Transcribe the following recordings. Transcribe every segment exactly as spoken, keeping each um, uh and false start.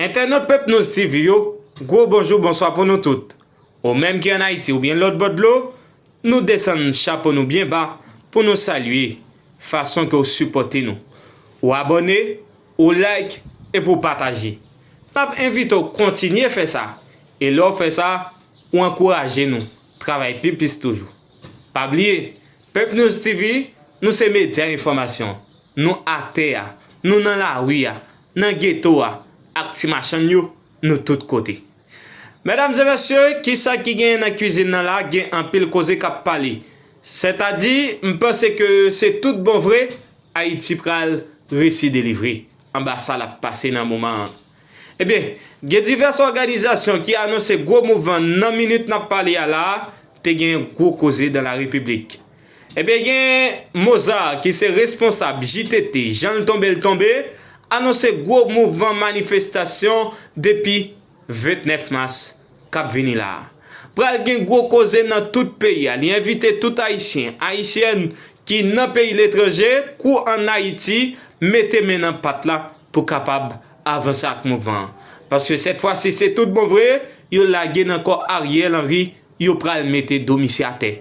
Entènot Pep News T V yo, gwo bonjou, bonswa pou nou tout. Ou menm ki ann Ayiti oubyen lòt bò dlo, nou desann chapo nou byen ba pou nou salye fason ke w sipòte nou. Ou abòne, ou like epi w pataje. N ap envite w kontinye fè sa. E lè w fè sa, ou ankouraje nou travay pi plis toujou. Pa bliye, Pep News T V, nou se medya enfòmasyon. Nou atè a, nou nan lari a, nan geto a, ak ti machann yo, nou tout kote. Medam e mesye, kisa ki genyen nan kwizin nan la? Gen anpil koze k ap pale. Sètadi, m panse ke se tout bon vre, Ayiti pral resi delivre anba sa l ap pase nan moman an. Ebyen, gen divès òganizasyon ki anonse gwo mouvman nan minit n ap pale a la a, te gen gwo koze dans la République. Ebyen, gen Mozart ki se responsab J T T, jan l tonbe l tonbe, anonse gwo mouvman manifestasyon depi vennèf mas k ap vini la a. Pral gen gwo koze nan tout peyi a. Li envite tout Ayisyen, Ayisyèn ki nan peyi letranje, kou ann Ayiti, mete men nan pat la pou kapab avanse ak mouvman an. Paske sèt fwa si se tout bon vre, yo lage nan kò Ariel Henry, yo pral mete do misye atè.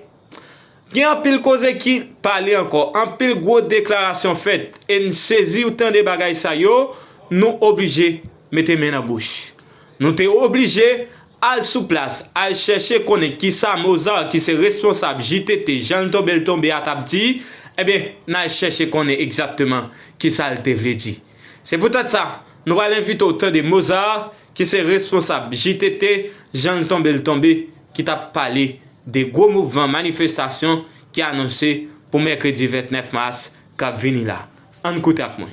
Gen anpil koze ki pale ankò, anpil gwo deklarasyon fèt, e n sezi w tande bagay sa yo, nou oblije mete men nan bouch. Nou te oblije al sou plas, al chèche konnen kisa Mozart ki se responsab J T T, jan l tonbe l tonbe a t ap di, ebyen, n al chèche konnen egzakteman kisa l te vle di. Se poutèt sa, nou pral envite w tande Mozart ki se responsab J T T, jan l tonbe l tonbe, ki t ap pale de gwo mouvman manifestasyon ki anonse pou mèkredi vennèf mas k ap vini la. Ann koute ak mwen.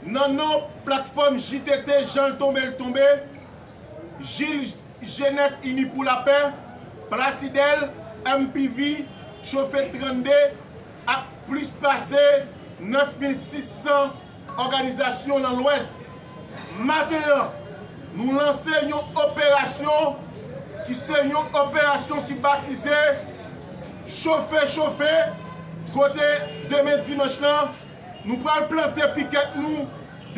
Nan non platfòm J T T, jan l tonbe l tonbe, Jil Jenès Ini pou Lapè, Plasidèl, M P V, Chofe trannde, ak plis pase nèf mil sis san òganizasyon nan Lwès. Maten an, nou lanse yon operasyon ki se yon operasyon ki batize Chofe Chofe, kote demen dimanch lan, nou pral plante pikèt nou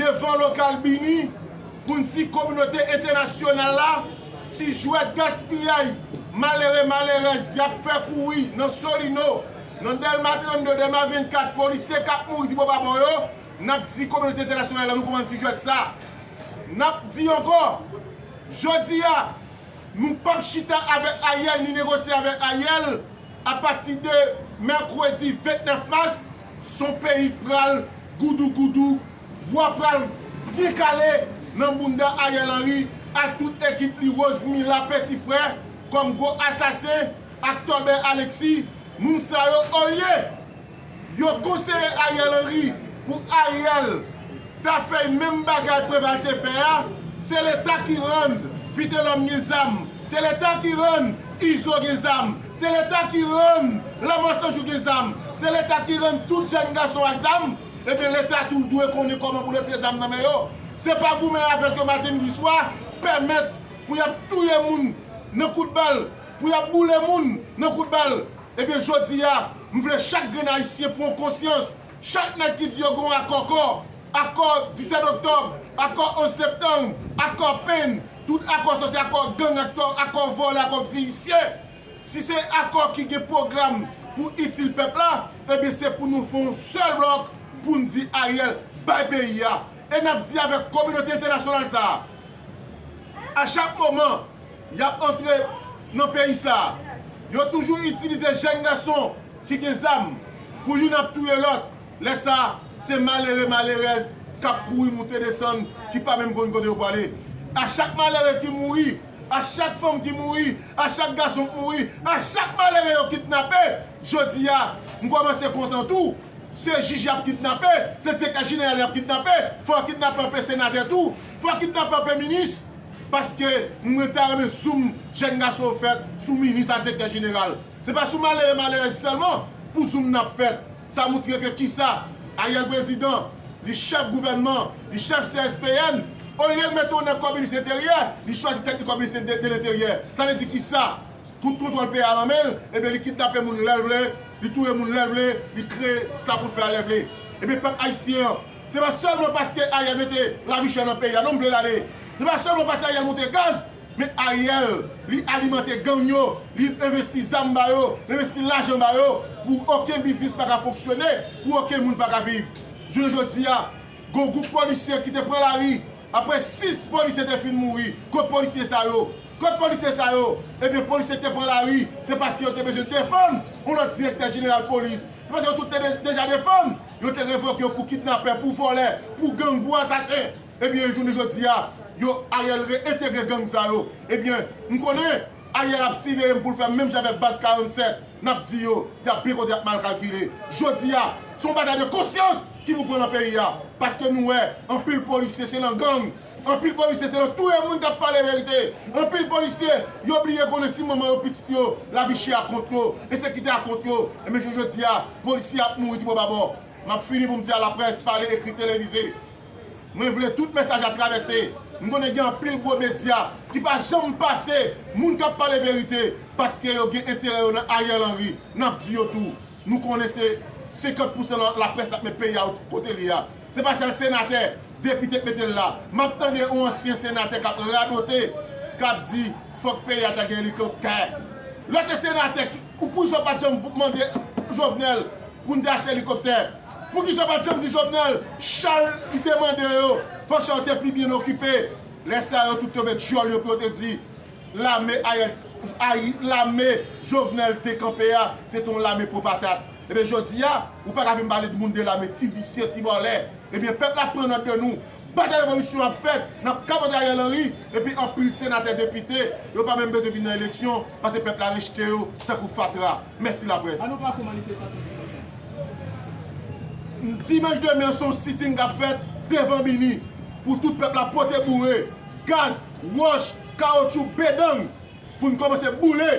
devan lokal Bini pou n di kominote entènasyonal la, ti jwèt gaspiyay, malere malerèz y ap fè kouri nan Solino, nan Dèlma trannde, Dèlma vennkat, polisye k ap mouri tribò pa bò yo, n ap di kominote entènasyonal la, nou konprann ti jwèt sa. N ap di ankò, jodi a, nou p ap chita avèk Ariel ni negosye avèk Ariel. Apati de mèkredi vennèf mas, s on peyi k pral goudougoudou, bwa pral byen kale nan bounda Ariel Henry ak tout ekip li, Rosemila Petit Frère kòm gwo asasen, ak Tolbert Alexis, moun sa yo, olye yo konseye Ariel Henry pou Ariel ta fè menm bagay Preval te fè a, se Leta ki rann Vitelhomme gen zam, se Leta ki rann Izo gen zam, se Leta ki rann Lanmò San Jou gen zam, se Leta ki rann tout jèn gason ak zam, ebyen Leta tou dwe konnen kòman pou l retire zam nan men yo. Se pa goumen avèk yo maten, midi, swa, pèmèt pou y ap touye moun nan kout bal, pou y ap boule moun nan kout bal. Ebyen, jodi a, m vle chak grenn Ayisyen pran konsyans. Chak nèg ki di yo gen yon akò kò, akò disèt oktòb, akò onz septanm, akò pen, tout akò sa se akò gang, akò, akò vòlè, akò visye. Si se akò ki gen pwogram pou itil pèp la, ebyen, se pou nou fè yon sèl blòk pou n di Ariel bay peyi a. E n ap di avèk kominote entènasyonal sa a, a chak moman y ap antre nan peyi sa a, yo toujou itilize jèn gason ki gen zam pou youn ap touye lòt. Lè sa a, se malere, malerèz k ap kouri moute desann, ki pa menm konn kote yo prale. A chak malere ki mouri, a chak fanm ki mouri, a chak gason ki mouri, a chak malere yo kidnape, jodi a, m kòmanse kontan tou. Se jij y ap kidnape, se direktè jeneral y ap kidnape, fò yo kidnape anpe senatè tou, fò yo kidnape anpe minis, paske mwen ta renmen zoom jèn gason yo fèt sou minis ak direktè jeneral. Se pa sou malere, malerèz sèlman pou zoom nan ap fèt. Sa moutre ke kisa? Ariel prezidan, li chèf gouvènman, li chèf C S P N, olye l mete w nan kò minis enteryè, li chwazi tèt li kòm minis de, de lenteryè. Sa vle di kisa? Tout kontwòl peyi a nan men l, ebyen, li kidnape moun lè l vle, li touye moun lè l vle, li kreye sa pou l fè a lè l vle. Ebyen, pèp ayisyen an, se pa sèlman paske Ariel mete lavi chè nan peyi a, non, m vle l ale. Se pa sèlman paske Ariel monte gaz, men Ariel, li alimante gang yo, li envesti zam ba yo, li envesti lajan ba yo, pou okenn biznis pa ka fonksyone, pou okenn moun pa ka viv. Jounen jodi a, gon gwoup polisye ki te pran lari, apre sis polisye te fin mouri, kot polisye sa yo? Kot polisye sa yo? Ebyen, polisye ki te pran lari, se paske yo te bezwen defann yon lòt direktè jeneral polis. Se paske yo tout te de- deja defann, yo te revoke yo pou kidnapè, pou vòlè, pou gang, pou asasen. Ebyen, jounen jodi a, yo, Ariel reentegre gang sa yo. Ebyen, m konnen Ariel ap siveye m pou l fè menm jan avèk baz karannsèt. N ap di yo, y ap byen konte, y ap mal kalkile. Jodi a, se yon batay de konsyans ki pou pran nan peyi a. Paske nou wè, anpil polisye se nan gang. Anpil polisye se nan touye moun k ap pale verite. Anpil polisye, yo bliye konnen si manman yo, pitit yo, lavi chè a kont yo, ensekirite a kont yo. Ebyen, jounen jodi a, polisye ap mouri toubò babò. M ap fini pou m di a laprès, pale, ekri, televize. Mwen vle tout mesaj la travèse. M konnen gen anpil gwo medya ki pa janm pase moun k ap pale verite, paske yo gen enterè yo nan Ariel Henry. N ap di yo tou, nou konnen se senkant pousan la- laprès k ap met peyi a kote li a. Se pa sèl senatè, depite k mete l la. M ap tande yon ansyen senatè k ap radote, k ap di fòk peyi a ta gen elikoptè. Lè w te senatè, ki- ou poukisa w pa t janm mande Jovenel pou n te achte elikoptè? Poukisa w pa t janm di Jovenel, chal li te mande yo, fòk chal yo te pi byen okipe? Lè sa yo tout yo fè djòl yo pou yo te di, lame Ariel, Ari- lame Jovenel te kanpe a, se te yon lame po patat. Ebyen, jodi a, ou pa ka vin pale moun de lame, ti visye, ti vòlè. Ebyen, pèp la pran nòt de nou. Batay revolisyon ap fèt, n ap kapote Ariel Henry, epi anpil senatè, depite, yo pa menm bezwen vin nan eleksyon, paske pèp la rejte yo tankou fatra. Mèsi laprès. An nou pa kou manifestasyon dimanch la. Dimanch demen, se yon sitting k ap fèt devan Mini, pou tout pèp la pote boure, gaz, wòch, kawotchou, bedang, pou n kòmanse boule.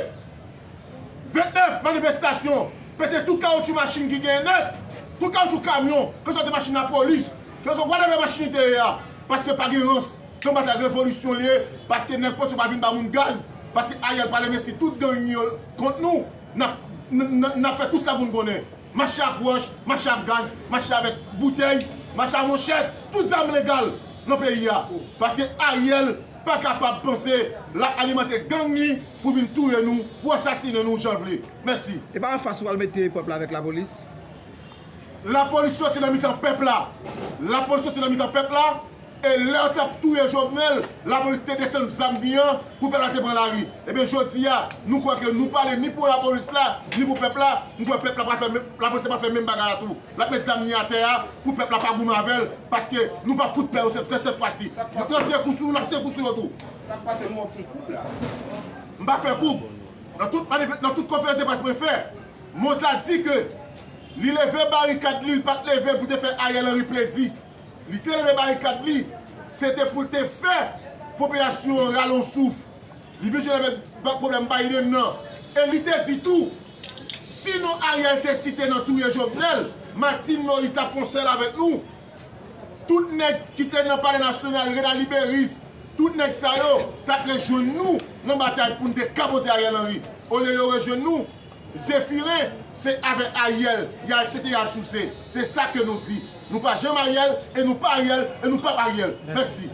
Vennèf manifestasyon, pete tout kawotchou machin ki genyen nèt, tout kawotchou kamyon, keswa se machin lapolis, keswa whatever machin li te ye a, paske pa gen rans. Se yon batay revolisyon li ye, paske nèg panse yo pa vin ba moun gaz, paske Ariel pral envesti tout gang yo kont nou, n ap, n, n, n ap fè tout sa pou n konnen. Mache ak wòch, mache ak gaz, mache avèk boutèy, mache ak manchèt, tout zam legal nan peyi a. Paske Ariel pa kapab panse l ap alimante gang li pou vin touye nou, pou asasinen nou jan l vle. Mèsi. E pa anfas ou al mete pèp la avèk lapolis? Lapolis soti nan mitan pèp la. Lapolis soti nan mitan pèp la. E lè yo t ap touye Jovenel, lapolis te desann zam li an pou pèp la te pran lari. Ebyen, jodi a, nou kwè ke nou pale ni pou lapolis la, ni pou pèp la, nou kwè pèp la pral fè menm, lapolis la pral fè menm bagay la tou. L ap met zam li atè a pou pèp la pa goumen avè l, paske nou p ap fout pè yo sèt, sèt, sèt fwa si. Yo tire kou sou nou, n ap tire kou sou yo tou. Sa k pase, nou fè koub la? M pa fè koub. Nan tout manif-, nan tout konferans de près mwen fè, Moza di ke li leve barikad li, li pa t leve l pou te fè Ariel Henry plezi. Li te leve barikad li, se te pou l te fè popilasyon an rale yon souf. Li vin jwenn avèk ba-, pwoblèm Biden nan. E li te di tou, si non Ariel te site nan touye Jovenel, Martine Moïse t ap fè yon sèl avèk nou. Tout nèg ki te nan Palè Nasyonal, Rena Liberis, tout nèg sa yo t ap rejwenn nou nan batay pou n te kapote Ariel Henry. Olye yo rejwenn nou, Zephirin, se avèk Ariel y al tete, y al souse. Se sa ke nou di. Nou pa janm Ariel, e nou pa Ariel, e nou p ap Ariel. Mèsi.